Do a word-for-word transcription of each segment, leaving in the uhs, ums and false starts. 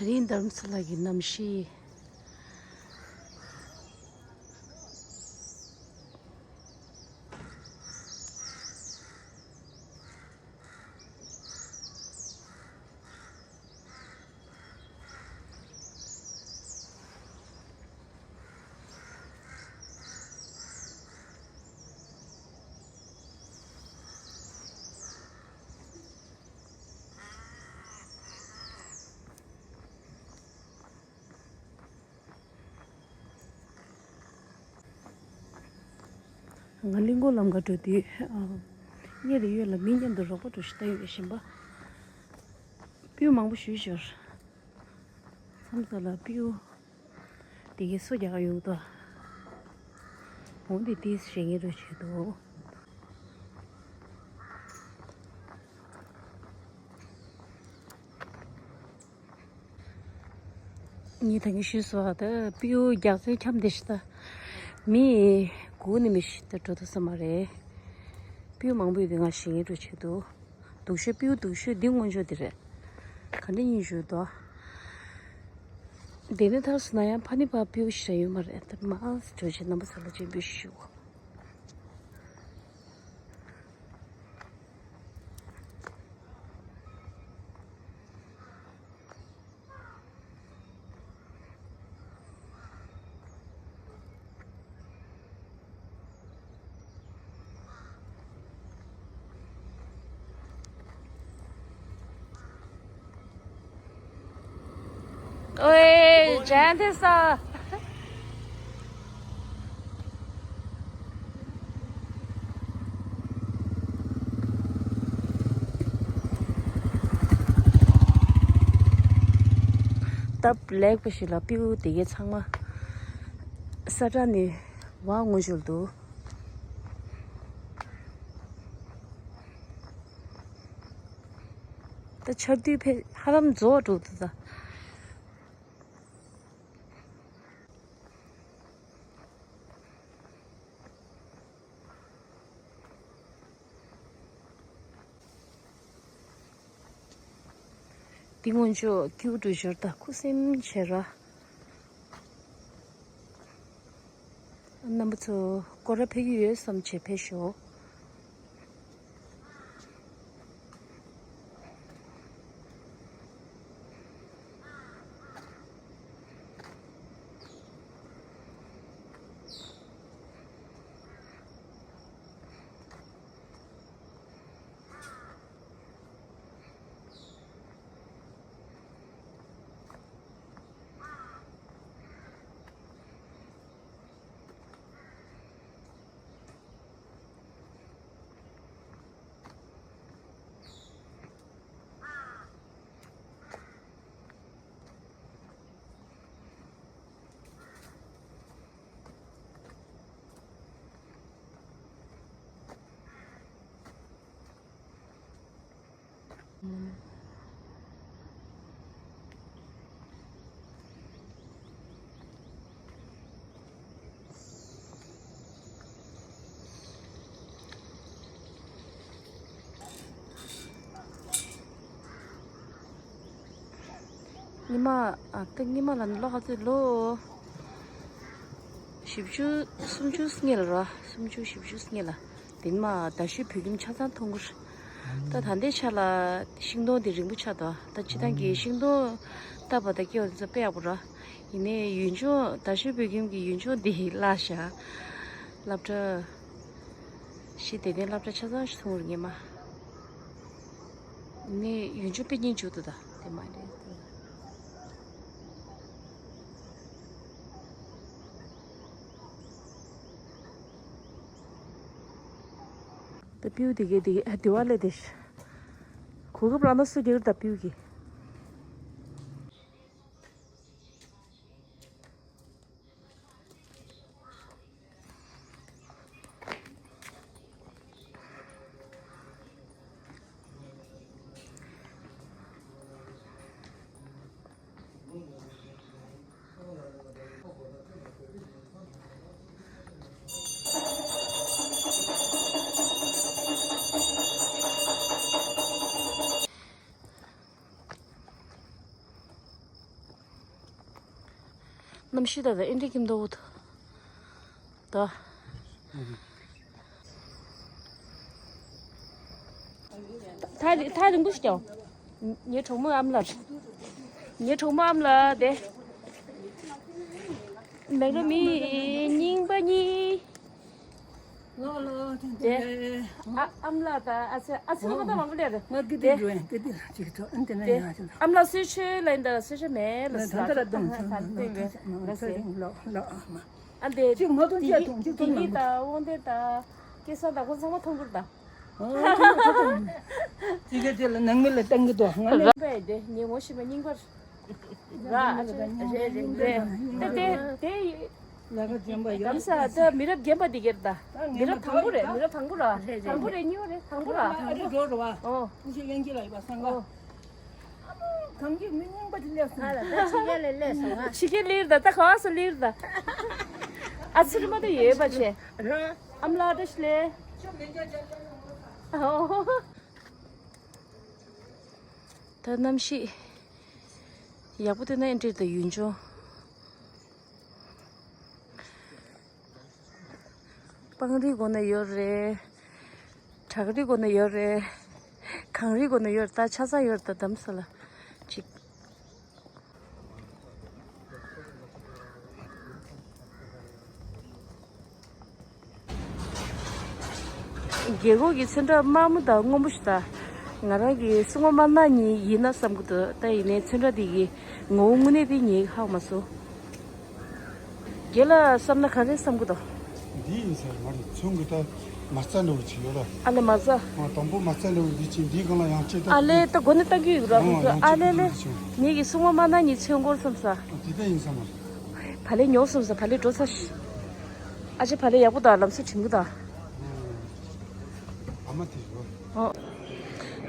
རིང་དྷ་རམ་ས་ལ་གི་གནམ་གཤིས། ང་གླིང་སྐོར་ལམ་ཁ་འགྲོ་དུས། ཨ། གཡས་དང་གཡོན་ལ་མི་མཉམ་དུ་རོགས་པ་འགྲོ་ཞིག་ལྟ་ཡོད་པའི་ཞིམ་པ། སྤུས་མང་པོ་ཞིག་ཤོར། མཚམས་ས་ལ་སྤུས། དེ་གའི་སོ་རྒྱག་ག་ཡོང་དོ། འོང་དེ་དེ་ཞེ་ངེས་རུ་བྱེད་དོ། ངས་ད་གིན་ཞུས་སོ། ད་སྤུས་རྒྱག་སའི་འཁྱམས་དེ་ཞིག་ད། མི་སྒུག་ནི་མི་ཞིག་ད་འགྲོ་ཐུབ་ས་མ་རེད། སྤུས་མང་པོ་ཡོད་དུས་ང་ཞེ་ངེས་རུ་བྱེད་དོ། སྡུག་ཤོས་སྤུས་སྡུག་ཤོས་འདི་སྔོན་ཆད་འདི་རེད། ག་འདྲ་ཡིན་ཞུ་དོ། དེ་ནས་ཐར་སོང་ན་ཡང་ཕ་ནི་ཕ་སྤུས་ཞེ་ཡོད་མ་རེད། ད་མ་གྲོས་ཆེ་རྣམ་པ་ཚོ་ལ་སྤྱན་འབུལ་ཞུ། ཨོའེ། ཇན་ཐེ་ས། སྟབས་ལེགས་པ་ཞིག་ལ་སྤུས་དེ་གའི་ཚང་མ་ས་ཁྲ་ནས་བ་ངོ་འཇུག་འདུག། ད་ཆར་དུས་ཕེ་ཧ་ལམ་རྫོགས་འགྲོ་འདུག་ད། འདི་སྔོན་ཆད་ཀེའུ་འགྲོ་ཞོར་ད་ཁུ་སིམ་བྱེད་ར། རྣམ་པ་ཚོ་སྐོར་ར་ཕེབས་ཀྱི་ཡོད་བསམ་བྱས་ཕེབས་ཤོག། ཉི་མ། ཨ། ད་ཉི་མ་ལ་ནི་ལོ་ག་ཚོད། ལོ་བཞི་བཅུ་སུམ་ཅུ་སྔོན་ལ་ར། སུམ་ཅུ་བཞི་བཅུ་སྔོན་ལ། དེ་ནས་མར་རྡ་ཤོད་བོད་ཁྱིམ་ཆ་ཚང་མཐོང་གི་རེད། ད་ད་ལྟའི་ཆ་ལ་ཤིང་སྡོང་དེ་རིང་པོ་ཆགས་འདུག། ད་སྤྱིར་བཏང་གི་ཤིང་སྡོང་བཏབ་པ་དང་སྐྱེ་བ་དེ་ཚོ་དཔེ་ཡག་པོ་རེད། ཡིན་ནའི་ཡུལ་ལྗོངས། རྡ་ཤོད་བོད་ཁྱིམ་གྱི་ཡུལ་ལྗོངས་འདི་བརླག་ཤག། སློབ་གྲྭ། ཤི་དེ་ནས་སློབ་གྲྭ་ཆ་ཚང་ཞིག་མཐོང་རེད་ངས་མ། ནས་ཡུལ་ལྗོངས་དཔེ་སྙིང་རྗེ་པོ་འདུག་ད། དེ་མ་རེད། ད་སྤུས་དེ་གའི་དེ་གའི་དེ་བ་ལས་དེ་ཤ། གོ་སྐབས་རག་ན་སུ་རྒྱག་གི་རེད་ད་སྤུས་ཀྱི། གནམ་གཤིས་ད་ད་ཨེ་འདྲ་ཁྱིམ་ཐོག་ད། ཐག་རིང་ཐག་རིང་པོ་ཞིག་ཀྱང་། ངའི་གྲོགས་མོ་ཨམ་ལགས། ངའི་གྲོགས་མོ་ཨམ་ལགས་དེ། མེག་རོ་མི་རྙིང་པ་གཉིས། ལོ་ལོ་ཐན་དེ། ཐན། ཨ་ཨམ་ལགས་དང་ཨ་ཚེ་ཨ་ཚེ་ལོ་ད་མང་པོ་ལས་རེད། ང་ཀི་དེ་དེ་འགྲོ་ཡིན་ཀི་དེ་ལ་ཅིག་ཐོག་ཨན་དེ་ན་དེ་ཡང་ཅིག་ཨམ་ལགས་གསོལ་མཆོད་ལ་ཡིན་ད་གསོལ་མཆོད་མེད་ལ་ད་ད་ལ་སྡོམ་ཚོ་ད་ད་ད་ད་ད་ལ་སེ། ལོ་ལོ་ཨ་མ། ཨ་འདི་ཅིག་མ་ཐོང་ཅིག་ཐོང་ཅིག་ཐོང་ད་དབང་ལྡན་ད་སྐལ་བཟང་ད་ཁོ་ཚང་མ་ཐོང་གུར་ད། ཅིག་ག་ཅིག་ལ་ནང་མི་ལ་བཏང་གི་འདུག་ང་ལ། ར་བས་དེ་ཉེ་ངོ་ཞིག་མ་རྙིང་པར། ར་ཨ་ཅེ་རེད་རེད་རེད། ད་དེ་དེ། ལ་ཁ་འཇོན་པ་ཡོད། གདམ་ས་ད་མི་རབས་རྒན་པ་དེ་གེར་ད། མི་རབས་དང་པོ་རེད། མི་རབས་དང་པོ་ར། དང་པོ་རེད། གཉིས་པ་རེད། དང་པོ་ར། ཨ་རི་འགྲོ་རུ་བ། ཨོ། ཀུ་ཤེ་ཡན་གྱི་ལ་ཡོད་པ་སང་ག། ཨོ། གང་གི་མི་རྙིང་པ་དེ་སླེབས་སོང་། ཁ་ལ་ད་ཕྱི་རྒྱལ་ལ་སླེབས་སོང་ང་། ཕྱི་རྒྱལ་སླེབས་ད་ད་ག་བ་སུ་སླེབས་ད། ཨ་ཚིར་མ་ད་ཡོད་པ་ཆེ། ར། ཨམ་ལགས་ད་ཤི་ལེ། ཨོ། ད་གནམ་གཤིས་ཡག་པོ་དེ་ན་ཨེ་འདྲ་ད་ཡུལ་ལྗོངས། སྤང་རིའི་སྒོ་ན་ཡོད་རེད། བྲག་རིའི་སྒོ་ན་ཡོད་རེད། གངས་རིའི་སྒོ་ན་ཡོད་རེད། ད་ཆ་ཚང་ཡོད་རེད། ད་གདམ་ས་ལ་ཅིག་རྒྱལ་སྒོ་གི་ཚོན་ཁྲ་དམར་མོ་དང་སྔོན་པོ་ཞིག་དང་། ང་རང་གི་སྲུང་མ་དམར་ནག་གཉིས་ཡིན་ན་བསམ་གི་འདུག་ད་ཡིན་ནའི་ཚོན་ཁྲ་དེ་གི་ངོ་བོ་དངོས་གནས་དེ་ངས་ཧ་གོ་མ་སོང་། རྒན་ལགས་བསམ་ན་ག་རེ་བསམ་གི་འདུག་འདི་ཡིན་ས་མ་རེད། ཚོན་གི་ད་མ་རྩ་འདྲ་བོ་ཅིག་ཡོད་ར། ཨ་ལེ་མ་རྩ། ཨ་དང་པོ་མ་རྩ་འདྲ་བོ་འདི་ཅིག་འདིའི་སྒང་ལ་ཡང་ཅིག་ད། ཨ་ལེ་ད་སྒོ་ནས་ལྟ་གི་ཡོད་ར། ཨ་ཡང་ཨ་ཅིག་ལེ་ལེ། འདི་ཅིག་ངེད་ཀྱི་སྲུང་མ་དམར་ནག་གཉིས་ཚོན་སྐོར་བསམ་ས། འདི་ད་ཡིན་ས་མ་རེད། བག་ལེབ་ཉོ་བསམ་ས། བག་ལེབ་འགྲོ་ཚར་ཤག་ཨ་ཅེ་བག་ལེབ་ཡག་པོ་དང་ལམ་སང་དྲན་གི་དང་། ཨ་མ་དེ་རོ། ཨོ།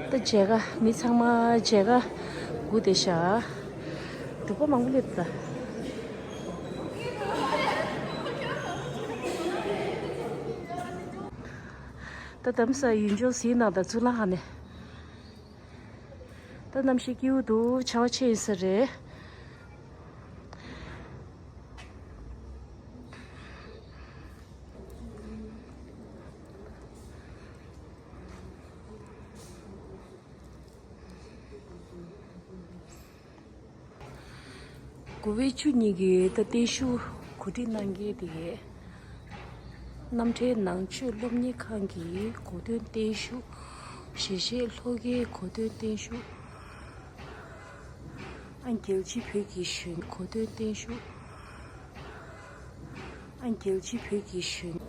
ད་མཇལ་ཁ་མི་ཚང་མ་མཇལ་ཁ་སྒུག་བསྡད་ཤག་འབྲོག་པ་མང་པོ་སླེབས་ད། ད་གདམ་ས་ཡུལ་ལྗོངས་ཟིན་ནང་ད་གཙུག་ལག་ཁང་ནས། ད་གནམ་གཤིས་སྐྱིད་པོ་འདུག་ཆར་པ་ཆེ་ཡིན་ས་རེད། དགུ་པའི་བཅུ་གཉིས་ཀྱི་ད་བརྟན་བཞུགས་གོ་སྒྲིག་གནང་མཁན་དེ་གས། རྣམ་གྲྭའི་ནང་ཆོས་སློབ་གཉེར་ཁང་གི་གོ་སྟོན་བརྟན་བཞུགས། ཞལ་བཞེས་ལྷོ་ཁའི་གོ་སྟོན་བརྟན་བཞུགས། ཨ་རྒྱལ་སྤྱི་བོད་ཀྱི་གཞོན་གོ་སྟོན་བརྟན་བཞུགས། ཨ་རྒྱལ་སྤྱི་བོད་ཀྱི་གཞོན།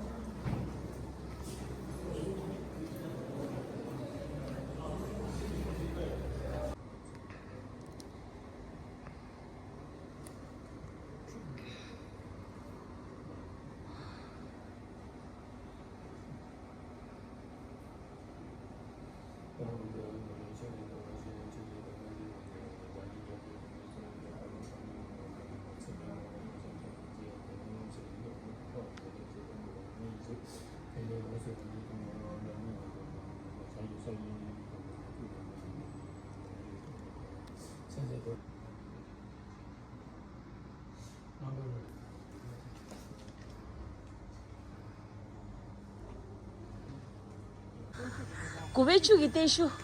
དགུ་པའི་བཅུ་གི་བརྟན་བཞུགས།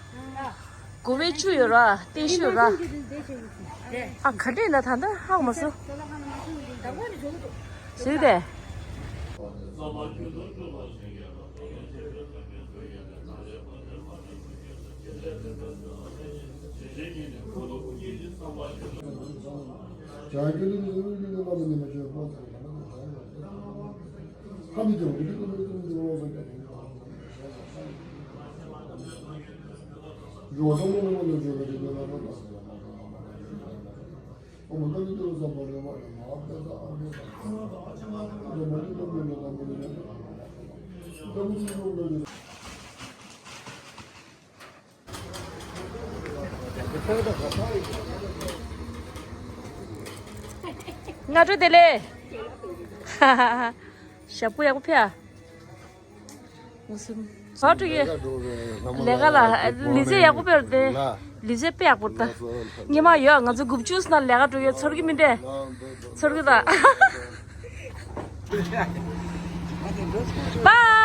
དགུ་པའི་བཅུ་ཡོད་ར། བརྟན་བཞུགས་ཡོད་ར། ཨ་ག་འདྲས་ན་ད་ལྟ་ཧ་གོ་མ་སོང་། ཟེར་ཏེ། སྔ་དྲོ་བདེ་ལེགས། ཞབས་པུ་ཡག་པོ་ཕྱེ་ཨ། ངོ་སུམ། ཨ་ཀྲུ་ཡེ། ལས་ཀ་ལ་ལི་ཚེ་ཡག་པོ་སྤེལ་ཏེ། ལི་ཟེར་དཔེ་ཡག་པོ་ད། ཉི་མ་ཡོད། ང་ཚོ་དགུ་བཅུ་ནང་ལས་ཀ་འགྲོ་ཡོད། ཚོར་གི་མི་འདྲ། ཚོར་གི་ད། བཱའི།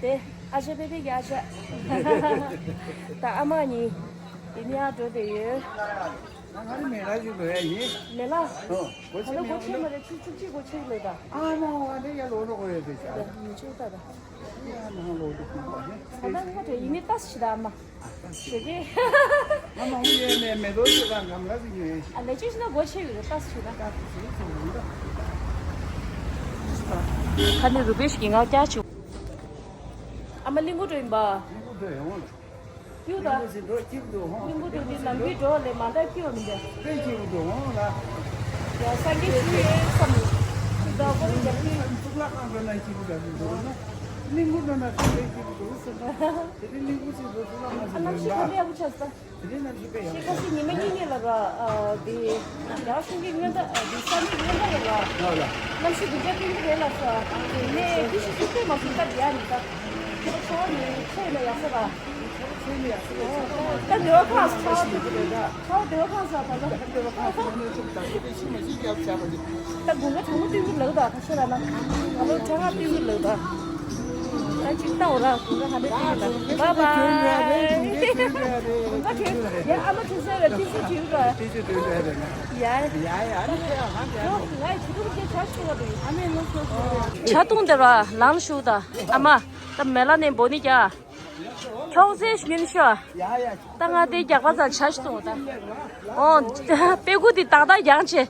དེ་ཨ་ཞེ་པེ་པེ་གི་ཨ་ཞེ། ད་ཨ་མ་གཉིས། དེ་ནས་ཨ་འགྲོ་བསྡད་ཡོད། ང་ང་རི་མེ་ལ་ཞིག་ལོས་ཡ་ཡིན། མེ་ལ། ཨོ། གོ་ད་ཆེ་ལོ་མེ་གོ་ཆེ་ཨོ་མ་ན། རེད། ཆུ་ཆུ་ཆི་གོ་ཆེ་ལོས་ད། ཨ་མ་ཨོ་ཨ་དེ་ཡ་ལོ་རོ་གོ་ཡ་དེ་ཆ། ད་མི་ཆུ་ད་ད། ཡ་ནང་ལོ་དེ་ཁོང་པ་ཧེ། ད་ད་ང་དེ་ཡིན་ནི་ཏཱས་ཤི་ད་ཨ་མ། ཞེ་གེ། ཨ་མ་ཨོ་ཡ་ནས་མེ་ཏོག་ཞིག་དང་གམ་ལ་ཞིག་ནས། ཨ་ལེ་ཆུ་ཤི་ན་གོ་ཆེ་ཡོད་རེད་ཏཱས་ཤི་ད། ཁ་ནི་རུ་པེ་ཤི་གི་ང་ཀྱ་ཆུ། ཨ་མ་གླིང་གུ་འགྲོ་ཡིན་པ། གླིང་གུ་འགྲོ་ཡོང་ལ། ཡུ་ད། གླིང་བུ་འགྲོ་དུས་ནམ་རྒྱུན་འགྲོ་བ་ལས་མ་འདའ་སྐྱིད་པ་མི་འདུག་དཔེ་སྐྱིད་པོ་འདུག་འོང་ལ། ཡ་སངས་རྒྱས་ཞུ་ཡོད་བསམ། ད་ཁོ་རང་རྒྱབ་ཀྱི། གཙུག་ལག་ཁང་འགྲོ་ན་སྐྱིད་པོ་འདྲ་འདུག་འོང་ན། གླིང་བུ་འགྲོ་ན་སེམས་དཔེ་སྐྱིད་པོ་འདུག་ཟེར་ན། དེ་དུས་གླིང་བུ་ཚོས་འགྲོ་གཙུག་ལག་ཁང་ཨ་ཞིག་གནམ་གཤིས་ག་འདྲ་ཡག་པོ་ཆགས་སོང་། དེ་རིང་གནམ་གཤིས་དཔེ་ཡག་པོ་ཤེས་ཁ་སི་ཉི་མ་གཉིས་གཉིས་ལ་ར། ཨ་དེ། ཡར་སོང་གི་སྔོན་ད་ཨ་དེ་ས་གནས་སྔོན་ད་ལ་ར། ལ་ལ། གནམ་གཤིས་འདི་འདྲ་སྟོན་གི་རེད་ལ་ས། ནས་དེ་ཤི་ཤི་སྟོན་མ་སོང་ད་ཡ་ནི་ད། ཁྱོད་ཆར་ནི་ཆེ་ན་ཡག་ས་ར། ཆར་ཆེ་ནི་ཡག་ས་ར། ད་འདི་བ་ཁ་ས་ཆར་དེ་རེད་ད། ཆར་འདི་བ་ཁ་ས་ད་ད། ད་དགུན་ཁ་གྲང་མོ་སྟོན་གི་ལ་ད་ད་ཤི་ར་ན། ང་ལོ་གྲང་ང་སྟོན་གི་ལ་ད། ད་ཅིག་ལྟ་འོ་ར། དགུན་ཁ་ཧ་ལས་ཏིག་ལ། བཱའི་བཱའི། དགུན་ཁ་དྲན་ར་རེད། ཡ་ཨ་མ་དྲན་ས་ར་ཏིག་སུ་དྲན་ར། ཏིག་སུ་དྲན་ར་རེད། ཡ། ཡ་ཡ་ཨ་མ་ཁྱེད་ཨ་མ་ཁྱེད། ང་ཡི་ཆུ་ཐུག་རྒྱ་ཆ་ཤི་བ་རེད། ཨ་མའི་ལོ་སོ་སོ། ཇ་འཐུང་དེ་ར་ལང་ཤུ་ད། ཨ་མ། ད་མེ་ལ་ནས་འབོ་ནི་ཀྱ། ཁྱོང་ཚེ་ཤུན་ཤོ། ཡ་ཡ། ད་ང་དེ་རྒྱག་པ་ཙ་ཆ་ཤི་སོང་ད། ཨོ། དཔེ་ཁུ་དེ་ཏག་ཏག་རྒྱང་ཆེ།